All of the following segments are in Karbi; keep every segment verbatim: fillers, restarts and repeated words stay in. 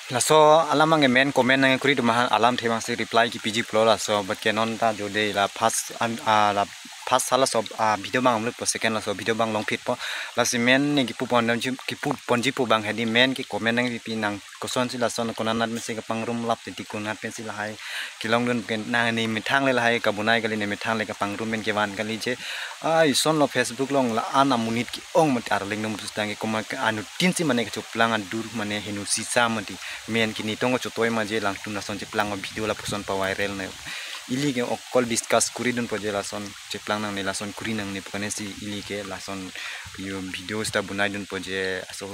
Laso alam abang ke men comment nangkuri atum aphan alamthe abang si reply kipiji pulo laso, but ke non ta jode la first an, ah, la first sa laso, ah, video abang upload po, second laso video abang longphit po. Lasi men ne kipu pon dam ji, kipu ponji pu abang hedi men ke comment nangpipi nang kosonsi lason konat pensi kapangrum lap titi konat pensi lahai kelongdun pen nang ne methang le lahai kabonai kali, ne methang le kapangrum pen kevan kali je. Ah, ison lo Facebook along la-an amonit ke-ong mati arleng nung pusitang ke komat ke anuttin si mane kachoplang adur mane henu sisa mati. Men ke nitong kachotoi ma je alangtum lason cheplang video lapuson pa-viral ne. Ili ke okol discuss kuri dunpo je lason cheplang nangne, lason kuri nangne pu kane si ili ke lason yo video sita bonai dunpo je aso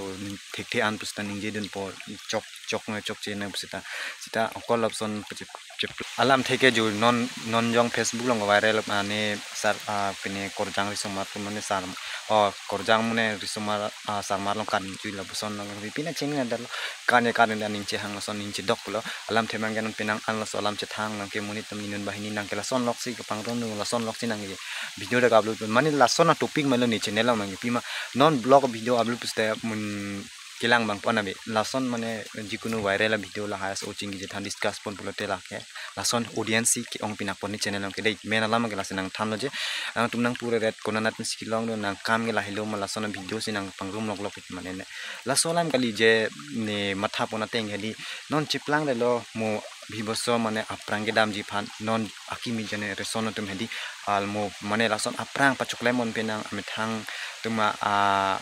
thekthe an pusita ningje dunpo chok chok ne chokche ne pusita. Sita okol lapuson pachep chep alamthe ke jo non non jong Facebook along viral mane sar, ah, pine Korjang Risomar pu mane sar, oh, Korjang mane Risomar, ah, Sarmar along kan jui lapuson along pine cheng ne dalo kan ye kan ne ningje hang lason ningje dok lo alamthe abang ke non penang an laso alam chethang nang ke monit atum inut banghini nang ke lason loksi kapangrum nung lason loksi nang ke video dak upload mane lason atopic mane ne channel along nangpi ma non vlog video upload pusita mun kelang abang pon abi lason mane jikunu viral a video lahai so chingki je than discuss pon pulote lake lason audience si ke-ong pinak pon ne channel along ke dei men alam ke lasi nangthanlo je alangtum nangpure ret konat pensi kelongdun nang kam ke lahelo ma lason video si nangpangrum lok lok mane ne laso alam kali je ne matha pon ateng hedi non cheplang delo mo bhiboso mane aphrang kedamji aphan non akimi generation atum hedi almo mane lason aphrang pachoklem pon penang amethang atum a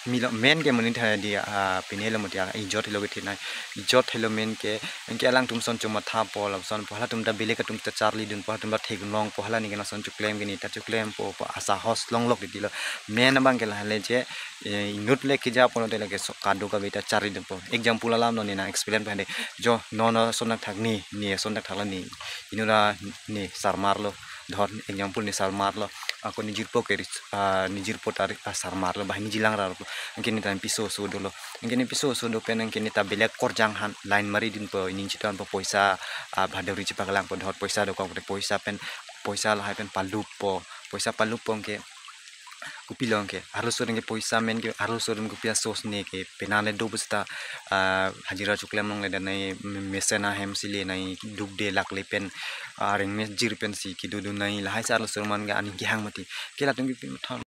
milo men ke monit hedi, ah, pine lo mati a ijot helo kethenei ijot helo men ke anke alangtum son chomatha po lason po halatum ta belek atum ta charli dunpo halatum ta theklong po hala ne ke lason choklem ke ne ta choklem po po asahos longlok titi lo men abang ke lahai le je, eh, inut le keja pon te lake so kado kave ta charli dunpo example alam non ne nang explain pa hedi jo non non son nangthak ne ne son nangthak la ne inut a ne Sarmar lo dhor example ne Sarmar lo ako ne jirpo ke ris- ah, ne jirpo ta ri- ah, Sarmar lo banghini jilang ra lo anke ne ta piso so dolo anke ne piso so do pen anke ne ta belek Korjang aphan line mari dunpo ining chiton po poisa, ah, bhadori chepaklang po dhor poisa dokok de poisa pen poisa lahai pen palup po poisa palup po anke kopi long ke arloso ring ke poisa men ke arloso ring kopi a source ne ke penang le do pusita, ah, hajira choklem longle danai mesen ahem si lenai duk de lak le pen, ah, rengme jir pensi kedo dunai lahai si arloso man ke aning kehang mati ke latum kipi matha